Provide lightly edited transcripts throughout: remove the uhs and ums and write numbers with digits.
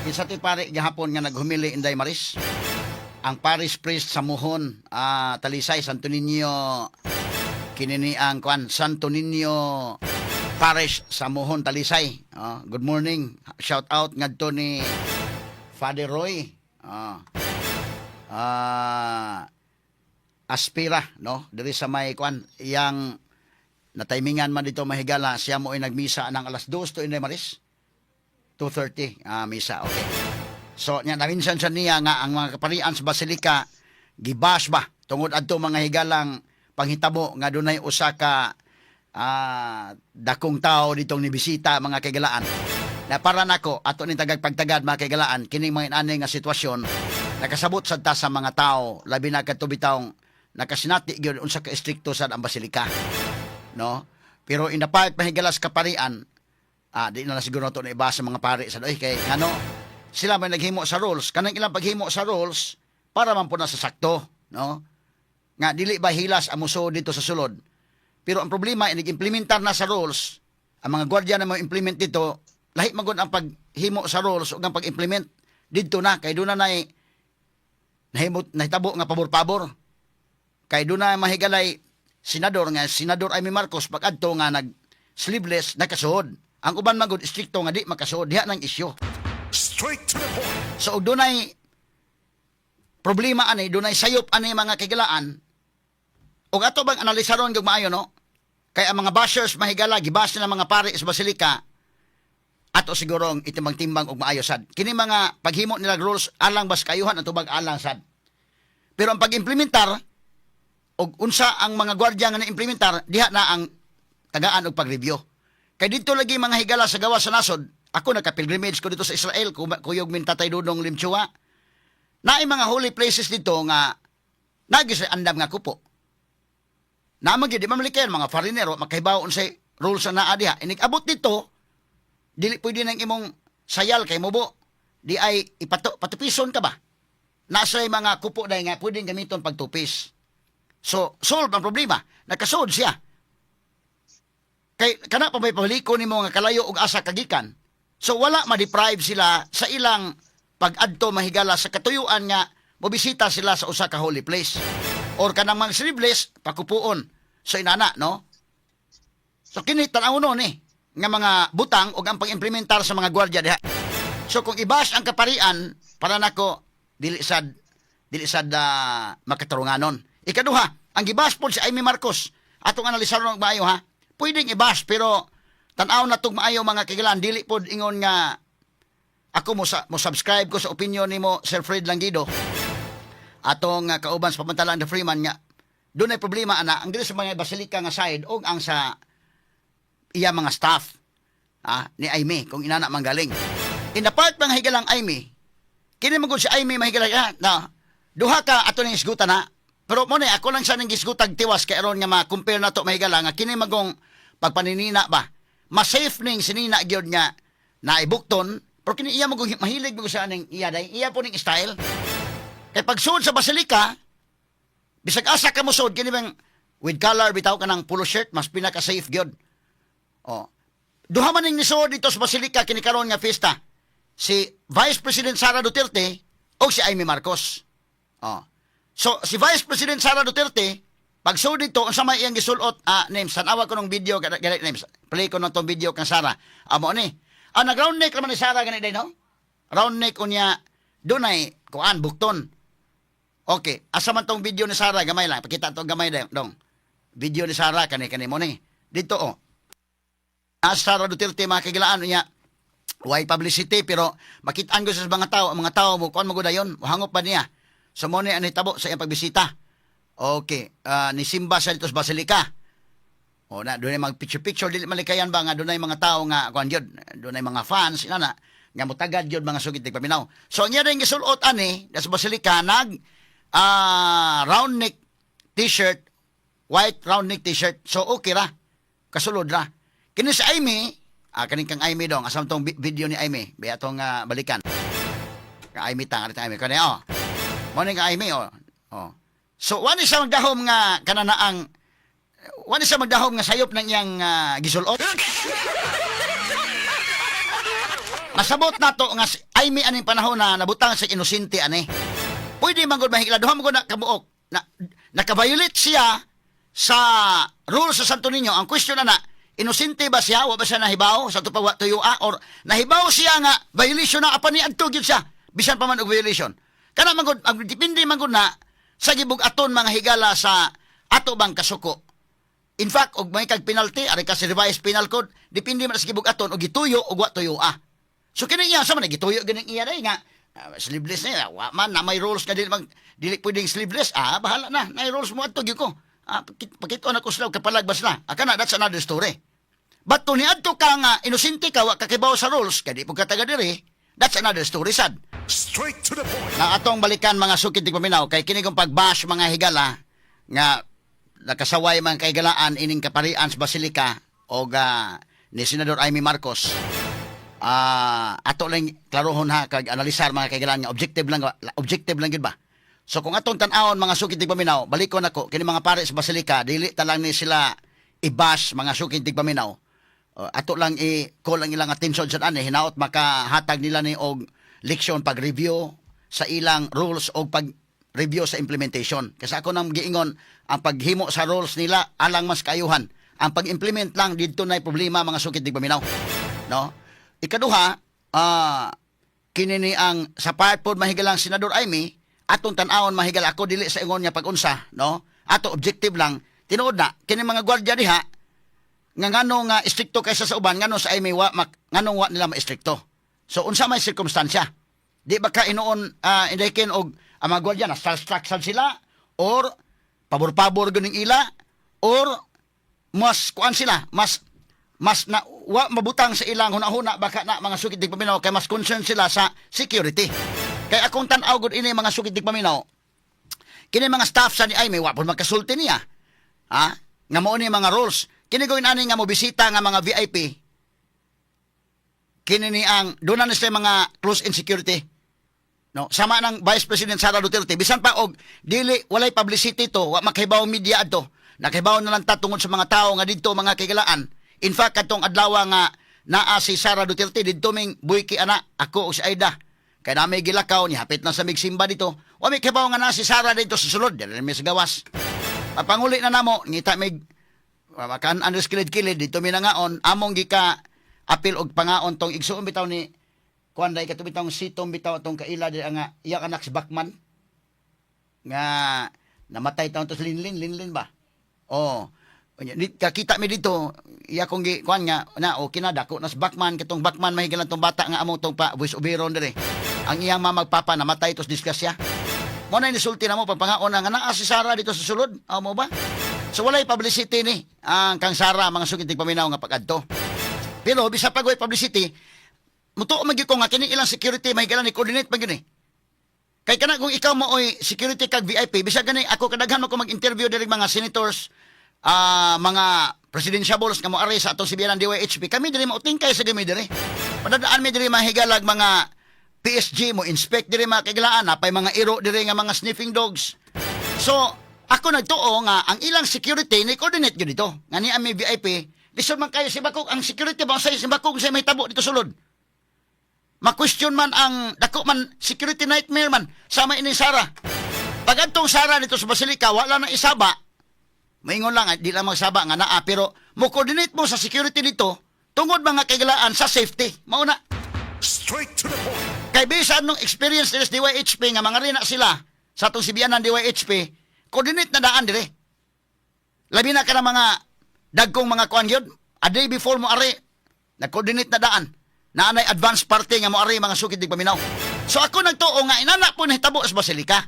Kinsa ti pare gahapon nga naghumili, Inday Maris? Ang parish priest sa Muhon, Talisay, Santo Niño, kinini ang kuan, Santo Niño Parish sa Muhon, Talisay. Oh, good morning. Shout out ngadto ni Father Roy. Oh. Aspira, no? Diri sa may kuan, iyang nataymingan man dito, mahigala, siya mo ay nagmisa ng alas 2 to, Inday Maris? 2:30 misa, okay. So, nya naminsan siya niya nga ang mga kaparian sa Basilika gibash ba tungod adto, mga higalang, panghitabo nga dunay usa ka dakong tao ditong nibisita, mga kaigalaan. Na para nako, ato ning tagag pagtagad, mga kaigalaan, kining mga inani nga sitwasyon nakasabot sad ta sa mga tao, labi na kadto bitawng nakasinati gyud unsa ka estrikto sad ang basilika, no? Pero in the part, mahigala, sa kaparian, di na lang siguro to na iba sa mga pare sa oy, kay ngano sila may naghimo sa rules, kanang ilang paghimo sa rules para man po na sa sakto, no, nga dili ba hilas ang musuod dito sa sulod. Pero ang problema, inig-implementar na sa rules, ang mga gwardiya na mo implement dito, lahi man gud ang paghimo sa rules ug ang pag-implement didto na, kay doon na nay nahimot nahitabo nga pabor-pabor, kay doon na, mahigalay, senador nga Senador Imee Marcos pag adto nga nag sleeveless, nakasuod. Ang uban man gud istrikto nga di makasuod. Diha nang isyu. Straight to the point. So og dunay problema ani, dunay sayop ani, mga kagilaan, ug ato bang analisaron gyud maayo, no? Kay ang mga bashers, mahigala, gibash nila mga pare sa basilika, ato siguro ang itimbang-timbang og maayo sad. Kini mga paghimo nila rules, alang bas kayuhan ato bag alang sad. Pero ang pag-implementar og unsa ang mga gwardiya nga na-implementar, diha na ang tagaan og pag-review. Kay dito lagi, mga higala, sa gawas sa nasod, ako naka-pilgrimage ko dito sa Israel, kuyog min Tatay Dudong Limchua. Naay mga holy places dito nga nagi sa andam nga kupo. Naman gyud di man malikayan mga foreigner wa makahibaw unsay rules na naa diha. Inig abot dito, dili pwede nang imong sayal kay mubo. Di ay ipato patupison ka ba? Nasa mga kupo dai nga pwedeng gamiton pagtupis. So, solve ang problema. Nakasuod siya. Kay kana pa may pabaliko nimo nga kalayo og asa kagikan. So wala ma-deprive sila sa ilang pag-adto, mahigala, sa katuyuan nga mobisita sila sa usa ka holy place. Or kanang mga sleeveless pakupuon. So inana, no? So kini tan-aw no ni nga mga butang ug ang pag-implementar sa mga gwardiya diha. So kung i-bash ang kaparian, para nako dili sad makatarunganon. Ikaduha, ang gibash pod si Imee Marcos. Atong analisaron og maayo ha. Pwedeng i-bash, pero tan-aw na tog maayo, mga kagilaan, dili pod ingon nga ako mo subscribe ko sa opinion nimo, Sir Fred Langido. Atong kauban sa pamantalaan The Freeman, nga doon ay problema ana ang dili sa mga basilika nga side og ang sa iya mga staff ni Imee, kung inana manggaling. In the part, mga higalang, Imee, kini man gud si Imee, mahigala, na duha ka ato ning isgutan na. Pero mo ni ako lang sa ning gisgutag tiwas kay aron nga ma-compare nato, mahigala, nga kini magong pagpaninina ba. Mas safe ning sinina gyud nga naibukton, pero kini iya magong mahilig mo sa aning iya day, iya po ning style. Kay pagsuod sa basilika, bisag asa ka mo suod, kini bang with collar bitaw ka ng polo shirt, mas pinaka safe gyud. Oh. Duha man ning nisuod dito sa basilika kini karon nga fiesta. Si Vice President Sara Duterte o si Imee Marcos. Oh. So si Vice President Sara Duterte pagsuod dito, unsa may iyang gisulot, names, tan-awa ko ng video gani, names. Play ko ng tong video kang Sara. Amo ni. Ah, nag round neck naman ni Sara gani day, no? Round neck unya dunay kuan bukton. Okay, asa man tong video ni Sara? Gamay lang. Pakita tong gamay dong. Dong. Video ni Sara kani kani mo ni. Dito oh. Ah, Sara Duterte, mga kagilaan niya, why publicity, pero makitaan ko sa mga tao, ang mga tao mo kuan mo dayon, mohangop ba niya. So mo ni ang nahitabo sa iyang pagbisita. Okay, ni simba sa dito sa Basilika. O na dunay mag picture picture, dili malikayan ba nga dunay mga tao nga kuan gyud, dunay mga fans ina na nga mutagad gyud, mga sugid tigpaminaw. So ang iya rin gisulot ani sa Basilika, nag round neck t-shirt, white round neck t-shirt. So okay ra. Kasulod ra. Kini si Imee, kaning kang Imee dong, asam tong video ni Imee, biya tong balikan. Ka Imee ta, kaning Imee kani oh. Mo ni ka Imee oh. Oh. So wani siya magdahom nga kananaang wani siya magdahom nga sayop ng iyang gisulot. Masabot nato nga si Imee aning panahon na nabutang sa inosente ani. Pwede man gud, mahigala, duha man gud na kabuok na naka-violate siya sa rules sa Santo Niño. Ang question na na, inosente ba siya? Wa ba siya nahibaw sa pa wa tuyo or nahibaw siya nga violation na apan niadto gyud siya bisan pa man og violation? Kana man gud ang depende man gud na sa gibug-aton, mga higala, sa ato bang kasuko. In fact, og may kag penalty, ari ka sa Revised Penal Code, depende man sa gibug-aton og gituyo og wa tuyo ah. So kini iya sa man gituyo ganing iya day nga sleeveless niya, wa man na may rules nga dili mag dili pwedeng sleeveless, bahala na, na rules mo adto gyud ko. Pakito na ko sila kapalag ba sila. Kana, that's another story. But kung niadto ka nga inosente ka, wa ka kibaw sa rules, kay di pud ka taga diri, that's another story sad. Straight to the point. Na atong balikan, mga sukid tigpaminaw, kay kini kong pagbash, mga higala, nga nakasaway man kay galaan ining kaparian sa Basilica o ni Senador Imee Marcos. Ato lang klarohon ha kag analisar, mga kaigalaan, nga objective lang, objective lang gyud ba. So kung atong tan-awon, mga sukid tigpaminaw, balikon nako kini mga pare sa Basilica, dili ta lang ni sila i-bash, mga sukid tigpaminaw. Ato lang i-call ang ilang attention sa ani, hinaot makahatag nila ni og leksyon pag-review sa ilang rules o pag-review sa implementation. Kasi ako nang giingon, ang paghimo sa rules nila alang mas kaayuhan. Ang pag-implement lang didto na problema, mga sukid tigpaminaw. No? Ikaduha, kini ni ang sa part pod, mahigalang Senador Imee, atong tan-awon, mahigala, ako dili sa ingon nga pag-unsa, no? Ato objective lang, tinuod na kini mga gwardiya diha nga ngano nga istrikto kaysa sa uban, ngano sa Imee wa mak, ngano wa nila maestrikto? So unsa may sirkumstansya? Di ba ka inuon indaykin og ang mga gwardiya na starstruck sad sila or pabor-pabor guning ila or mas kuan sila, mas mas na wa mabutang sa ilang hunahuna baka na, mga sukid paminaw, kay mas concerned sila sa security? Kay akong tan-aw gud ini, mga sukid paminaw, kini mga staff sa ni Imee wa pud makasulti niya ha nga mao ni mga rules. Kini gawin ani nga mobisita nga mga VIP, kini ni ang doon na sila mga close in security, no? Sama ng Vice President Sara Duterte, bisan pa og dili walay publicity to, wa makahibaw media adto, nakahibaw na lang ta tungod sa mga tao nga didto, mga kigalaan. In fact, katong adlaw nga naa si Sara Duterte didto, ming buiki ana ako og si Aida kay na may gilakaw ni hapit na sa migsimba dito, wa may kahibaw nga naa si Sara dito sa sulod. Dili mi sa gawas. Papanguli na namo, ngita mig makan andres kilid-kilid dito mi nangaon, among gika apil og pangaon tong igsuon bitaw ni kuan dai kato bitawng sitong bitaw atong kaila di nga iya anak si Bakman nga namatay taon to sa Linlin Linlin ba. Oh, unya, kakita mi dito, iya kong gi kuan nga na okay na dako na si Bakman, katong Bakman, mahigalan, tong bata nga among tong pa voice overon dire. Ang iyang mama papa namatay tos disgrasya. Mo na nisulti na mo pagpangaon nga naa si Sara dito sa sulod. Aw mo ba? So walay publicity ni ang kang Sara, mga sukid paminaw, nga pag-adto. Pero bisa pag way publicity, mutuo man gyud ko nga kini ilang security may ni coordinate man gyud eh. Kay kana kung ikaw mo oy security kag VIP, bisag gani ako kadaghan man ko mag-interview diri mga senators, mga presidentiables nga moari sa atong sibiran DYHP. Kami diri mautingkay sa gami diri. Padadaan mi diri mahigalag mga PSG mo inspect diri, mga kaigalaan, napay mga iro diri nga mga sniffing dogs. So, ako nagtuo nga ang ilang security ni coordinate gyud dito. Nga ni may VIP, lisod man kayo si Bakog ang security ba sa si Bakog sa may tabo dito sulod. Ma-question man ang dako man security nightmare man sama ini Sara. Pag adtong Sara dito sa Basilica, wala na isaba. Maingon lang, di lang magsaba nga naa, pero mo coordinate mo sa security dito tungod mga kaigalaan sa safety. Mao na. Straight to the point. Kay bisan nung experience nila sa DYHP nga mga rina sila sa atong sibianan DYHP, coordinate na daan dire. Labi na ka ng mga dagkong mga kuan gyud, a day before mo ari, nag-coordinate na daan. Naanay advance party nga mo ari, mga sukid paminaw. So ako nagtuo nga inana po nahitabo sa Basilica.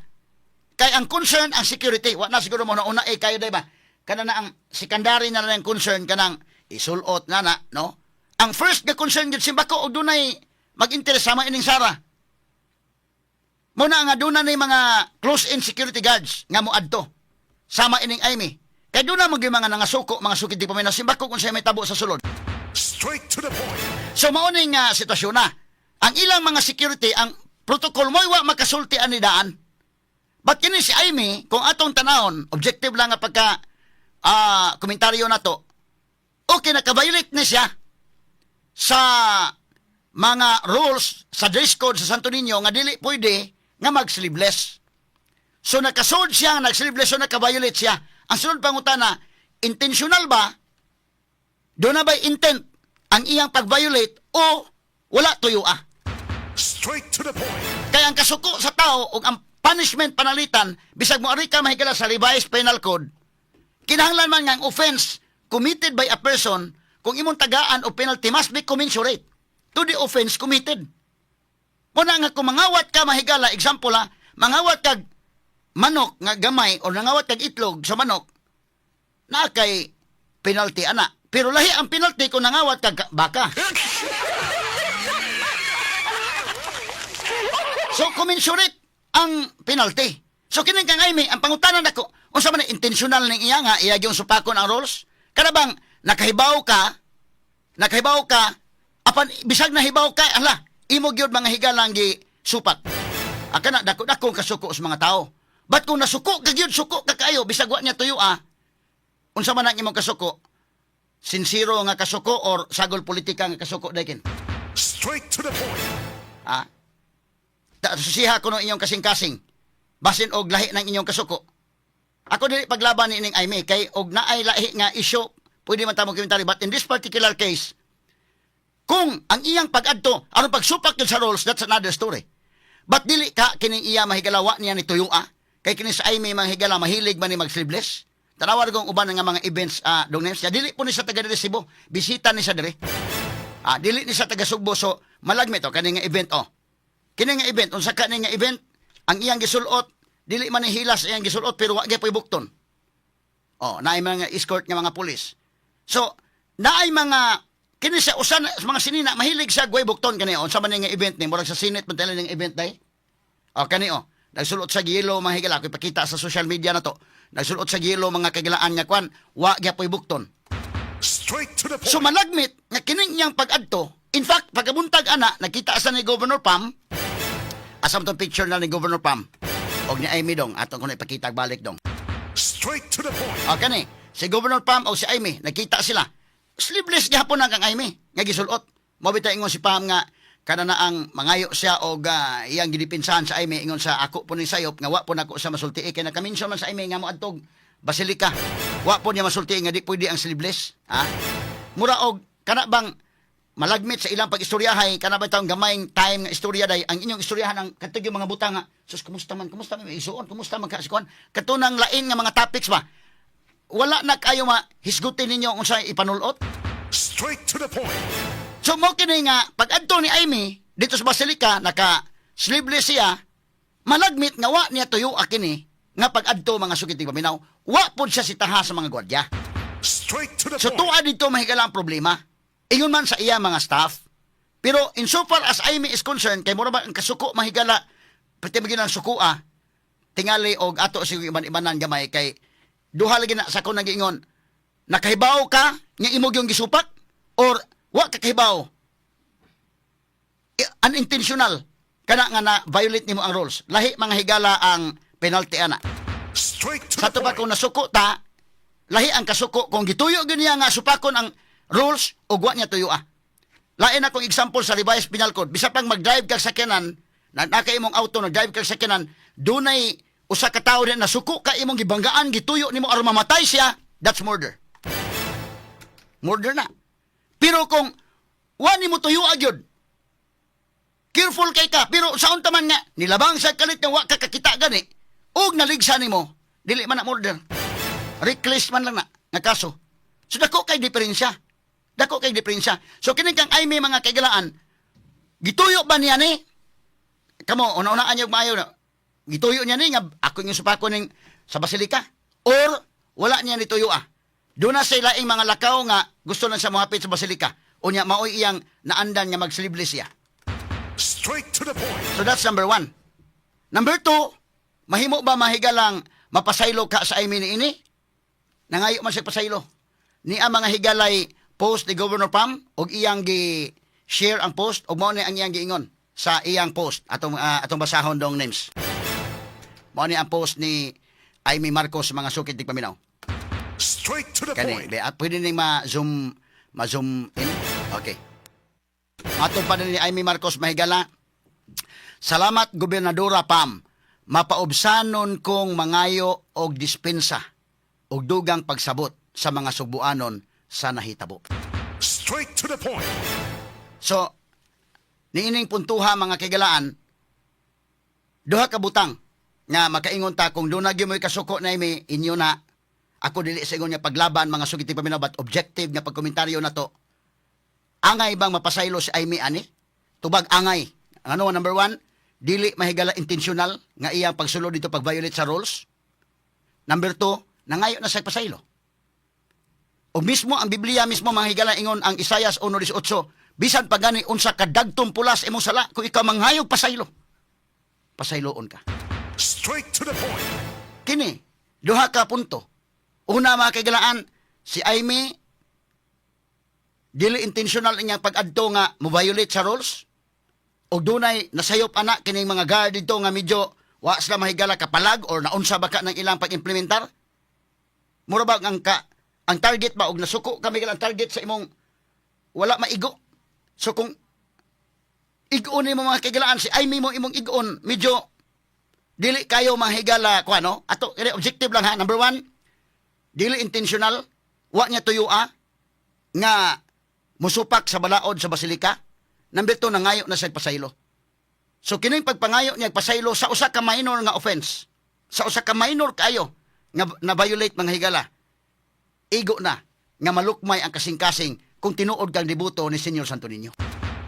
Kay ang concern ang security, wa na siguro mo na una eh kayo day ba. Kana na ang secondary na lang ang concern kanang isulot na na, no? Ang first nga concern gyud simbako og dunay mag-interes sama ining Sara. Muna nga doon na ni mga close-in security guards nga moadto. Sama ining Imee. Kay doon na mga nangasuko, mga sukid di paminaw simbako kung siya may tabo sa sulod. Straight to the point. So mao ni nga sitwasyon na. Ang ilang mga security, ang protocol mo wa makasulti ani daan. But kini si Imee, kung atong tanawon, objective lang nga pagka komentaryo na to, okay, naka-violate ni siya sa mga rules sa dress code sa Santo Niño nga dili pwede nga mag-sleeveless. So nakasud siya nga nag-sleeveless, so naka-violate siya. Ang sunod pangutana, intentional ba? Duna ba'y intent ang iyang pag-violate o wala tuyo ah? Straight to the point. Kaya ang kasuko sa tao o ang punishment panalitan, bisag mo ari ka mahigala sa Revised Penal Code, kinahanglan man nga ang offense committed by a person, kung imong tagaan o penalty must be commensurate to the offense committed. Muna nga kung mangawat ka, mahigala, example ha, mangawat kag manok nga gamay o nangawat kag itlog sa manok, na kay penalty ana. Pero lahi ang penalty kung nangawat kag baka. So commensurate ang penalty. So kining kang Amy, ang pangutana nako, unsa man ang intentional ning iya nga iya gyud supakon ang rules? Kana bang nakahibaw ka, apan bisag nahibaw ka, ala, imo gyud, mga higalang, gi supak. Aka na dako dako kasuko sa mga tao. But kung nasuko ka gyud, suko ka kaayo bisag wa niya tuyo ah. Unsa man ang imong kasuko? Sincero nga kasuko or sagol politika nga kasuko daykin? Straight to the point. Ah. Susiha ko inyong kasing-kasing. Basin og lahi ng inyong kasuko. Ako dili paglaban ni ining Amy kay og naay lahi nga issue, pwede man ta mo komentary, but in this particular case, kung ang iyang pag-adto aron pagsupak yun sa rules, that's another story. But dili ka kining iya, mahigala, wa niya ni tuyo ah. Kay kini sa Amy, mga higala, mahilig man ni mag-sleeveless. Tanawa kong uban nga mga events dong names niya. Dili po ni sa taga diri Cebu, bisita ni sa diri. Ah, dili ni sa taga Sugbo, so malagmit to kani nga event oh. Kini nga event, unsa kani nga event, ang iyang gisulot, dili man ni hilas iyang gisulot pero wa gyud bukton. Oh, naay mga escort nga mga pulis. So, naay mga kini sa usan sa mga sinina mahilig sa way bukton kani oh. Unsa man ni nga event ni murag sa Senate man tala ning event day. Oh, kani oh. Nagsulot sa yellow, mga higala, ako ipakita sa social media na to. Nagsulot sa yellow, mga kagilaan, nga kwan, wa gyapoy bukton. Straight to the point. So malagmit nga kining niyang pag-adto, in fact, pagkabuntag ana, nakita sa ni Governor Pam, asam tong picture na ni Governor Pam, og ni Amy dong, atong ko na ipakita balik dong. Straight to the point. O kani, si Governor Pam o si Amy, nakita sila. Sleeveless gihapon ang kang Amy, nga gisulot. Mao bitaw ingon si Pam nga kana na ang mangayo siya og iyang gidipinsahan sa Amy, ingon sa ako po ni sayop nga wa po nako sa masulti kay nakaminson man sa Amy nga moadtog basilika. Wa po niya masulti nga di pwede ang sleeveless, ha? Mura og kana bang malagmit sa ilang pag-istoryahay, kana ba tawong gamayng time nga istorya day ang inyong istoryahan ang kadto yung mga butang nga sus, kumusta man isuon, kumusta man ka si kuan, katunang lain nga mga topics ba, wala na kayo ma hisgutin ninyo kung sa ipanulot. Straight to the point. So mo kini nga pag-adto ni Amy dito sa Basilica, naka sleeveless siya, malagmit nga wa niya tuyo kini nga pag-adto, mga sukit paminaw, wa pud siya sitaha sa mga gwardiya. Straight to the So point. tuwa dito, mahigala, ang problema. Ingon man sa iya mga staff. Pero insofar as Amy is concerned, kay mura ba ang kasuko, mahigala, pati magin ang suko ah, tingali og ato sig iban-ibanan gamay kay duha lagi na sa akong nagiingon. Nakahibaw ka nga imo yung gisupak or wa ka kahibaw. Unintentional kana nga na violate nimo ang rules. Lahi, mga higala, ang penalty ana. Straight to Sa the ato pa point. kung nasuko ta, lahi ang kasuko kung gituyo gyud niya nga supakon ang rules o wa niya tuyo ah. Lain akong example sa Revised Penal Code. Bisa pang mag-drive kag sakyanan, na naka imong auto, nag-drive kag sakyanan, dunay usa ka tawo na nasuko ka, imong gibanggaan, gituyo nimo aron mamatay siya, that's murder. Murder na. Pero kung wa nimo tuyo gyud, careful kay ka, pero sa unta man nga nilabang sa kalit nga wa ka kakita gani ug naligsa nimo, dili man na murder. Reckless man lang na nga kaso. So dako kay diferensya. Dako kay diferensya. So kini kang Amy, mga kaigalaan, gituyo ba niya ni? Kamo, una-unaan niyo maayo na. Gituyo niya ni nga ako yung supako ning sa basilika or wala niya ni tuyo ah. Doon na sa laing mga lakaw nga gusto lang siya mohapit sa basilika. Unya maoy iyang naandan nga mag-sleeveless siya. Straight to the point. So that's number one. Number two, mahimo ba, mahigalang, mapasaylo ka sa Amy ni ini? Nangayo man siya pasaylo. Niya, mga higalay, post ni Governor Pam og iyang gi share ang post og mao ni ang iyang giingon sa iyang post atong basahon dong names. Mao ni ang post ni Amy Marcos, mga sukit di paminaw. Straight to the Kani, point. be, at pwede ning ma-zoom in. Okay. Matod pa ni Imee Marcos, mahigala, "Salamat, Gobernadora Pam. Mapaubsanon kong mangayo og dispensa og dugang pagsabot sa mga sugbuanon sa nahitabo." Straight to the point. So, niining puntuha, mga kahigalaan, duha ka butang nga makaingon ta kung doon na gyud mo'y kasuko na imi, inyo na. Ako dili sa ingon nga paglaban, mga sugiti paminaw, but objective nga pagkomentaryo na to. Angay bang mapasaylo si Imee ani? Tubag angay. Ang ano, number one, dili, mahigala, intentional nga iyang pagsulod dito pag-violate sa rules. Number two, nangayo na sa pasaylo. O mismo ang Biblia mismo, mga higala, ingon ang Isayas 1:18, bisan pa gani unsa kadagtong pulas imong sala, kung ikaw manghayog pasaylo, pasayloon ka. Straight to the point. Kini, duha ka punto. Una, mga kaigalaan, si Imee dili intentional inyang pag-adto nga mo violate sa rules. O dunay nasayop ana kining mga guard dito nga medyo wa sila, mahigala, kapalag or naunsa ba ka ng ilang pag-implementar. Mura ba ang target ba og nasuko ka ang target sa imong wala maigo. So kung igon nimo, mga kaigalaan, si Imee mo imong igon, medyo dili kayo, mahigala, kuano ato kini, objective lang ha. Number one, dili intentional, wa niya tuyua nga musupak sa balaod sa basilika. Number two, nangayo na siya pasaylo. So kining pagpangayo niya pasaylo sa usa ka minor nga offense, sa usa ka minor kayo nga na violate, mga higala, igo na nga malukmay ang kasing-kasing kung tinuod kang deboto ni Senyor Santo Niño.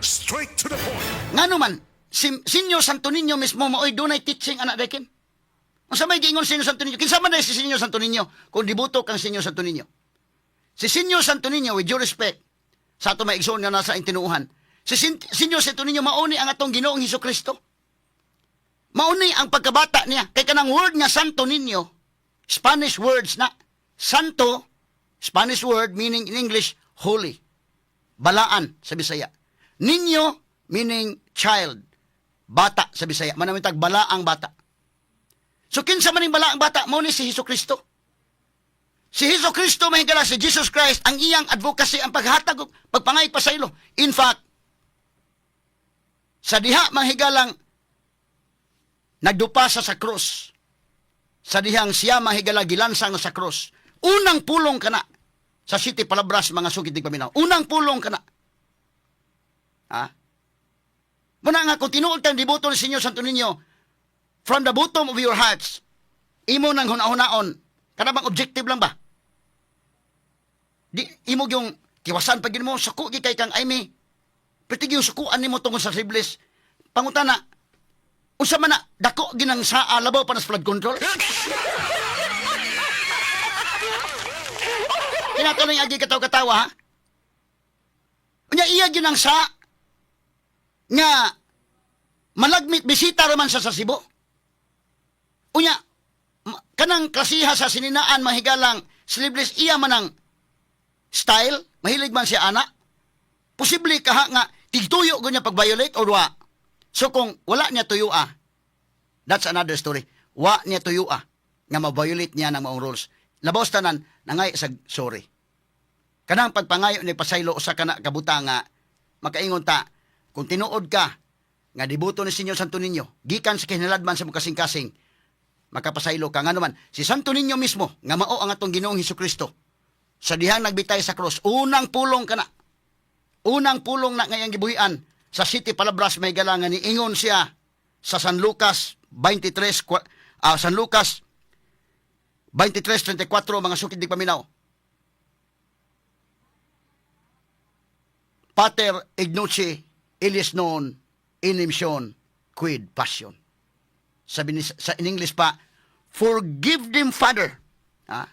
Straight to the point. Ngano man, si Senyor Santo Niño mismo maoy dunay teaching ana dekin. Unsa may giingon Senyor Santo Niño? Kinsa man si Senyor Santo Niño kung deboto kang Senyor Santo Niño? Si Senyor Santo Niño, with due respect, sa ato mga igsoon nga nasa tinuohan, si Senyor Santo Niño mauni ang atong Ginoong Hesus Kristo. Mauni ang pagkabata niya. Kay kanang word nga Santo Niño, Spanish words na. Santo, Spanish word meaning in English, holy. Balaan sa Bisaya. Niño meaning child. Bata sa Bisaya. Manamintag balaang bata. So kinsa man ning balaang bata? Mao ni si Hesus Kristo. Si Hesus Kristo, mahigala, si Jesus Christ, ang iyang advocacy ang paghatag og pagpangay pasaylo. In fact, sa diha, mahigalang, nagdupa siya sa krus. Sa dihang siya, mahigala, gilansang na sa krus. Unang pulong kana sa City Palabras, mga sugid paminaw. Unang pulong kana. Ha? Muna nga kung tinuod kang deboto ni Senyor Santo Niño, from the bottom of your hearts, imo nang huna-hunaon, kana bang objective lang ba? Di, imo yung kiwasan pag mo, suko gi kay kang Imee. Pero yung sukuan nimo tungkol sa sleeveless. Pangutana, unsa man na, dako ginang saa, labaw pa na sa flood control? Kinatuloy agi katawa-katawa, ha? Unya iya ginang sa nga malagmit bisita raman sa Cebu. Unya kanang klasiha sa sininaan, mahigalang, sleeveless iya man ang style, mahilig man siya ana. Posible kaha nga tigtuyo niya pag-violate or wa. So kung wala niya tuyo ah, that's another story. Wa niya tuyo ah, nga ma-violate niya ng maong rules. Labaw sa tanan, nangay sa sorry. Kanang pagpangayo ni pasaylo usa kana kabuta nga makaingon ta kung tinuod ka nga deboto ni Senyor Santo Niño gikan sa kinaladman sa imong kasing-kasing, makapasaylo ka. Ngano man si Santo Niño mismo nga mao ang atong Ginoong Hesus Kristo, sa dihang nagbitay sa krus, unang pulong kana, unang pulong na ngayang gibuhian sa City Palabras, may nga niingon siya sa San Lucas 23 San Lucas 23:34, mga sukid di paminaw, "Pater ignoce illis non inimsion quid passion." Sabi ni, sa in English pa, "Forgive them, Father." Ha?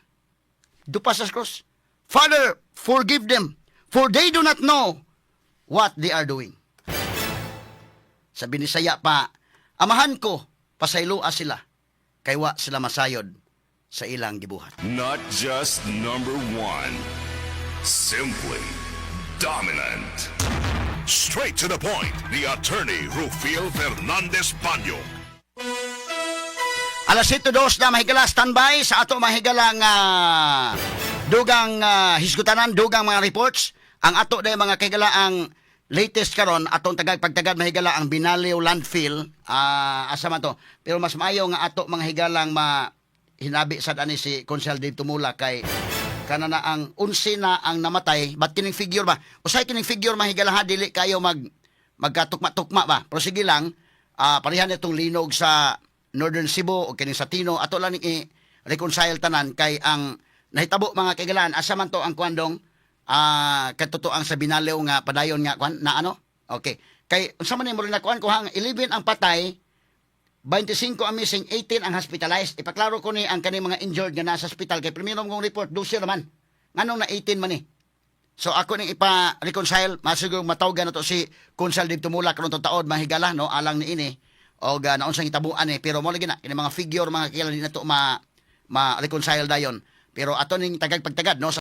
Dupa sa cross. "Father, forgive them, for they do not know what they are doing." Sa Binisaya pa, "Amahan ko, pasayloa sila, kay wa sila masayod sa ilang gibuhat." Not just number one, simply dominant. Straight to the point. The attorney, Rufil Fernandez Banyo. Alas 7:02 na, mahigala, standby sa ato, mahigalang, dugang hisgutanan, dugang mga reports. Ang ato day, mga kahigala, ang Latest karon atong tagag pagtagad, mahigala, ang Binaliw landfill, asa man to. Pero mas maayo nga ato, mga higalang, ma hinabi sad ani si Konsehal Dave Tumula kay kana na ang 11 na ang namatay. But kining figure ba, usay kining figure, mahigala ha, dili kayo magkatukma-tukma ba, pero sige lang, parehan itong linog sa Northern Cebu o kining sa Tino, ato lang ning i-reconcile tanan kay ang nahitabo, mga kaigalaan, asa man to ang kwandong katotoang sa Binaliw nga padayon nga kwan na ano. Okay, kay unsa man ni mo na kuan ko hang 11 ang patay, 25 ang missing, 18 ang hospitalized. Ipaklaro ko ni ang kaning mga injured nga nasa hospital kay primero kong report 12 naman. Nganong na 18 man ni? So ako ning ipa-reconcile, masiguro matawgan na to si Konsehal Dave Tumula karon tong taod, mahigala, no, alang ni ini og naunsang hitabuan eh, pero mo lagi na kini mga figure, mga kilala, di na to ma ma-reconcile dayon. Pero ato ning tagag pagtagad, no, sa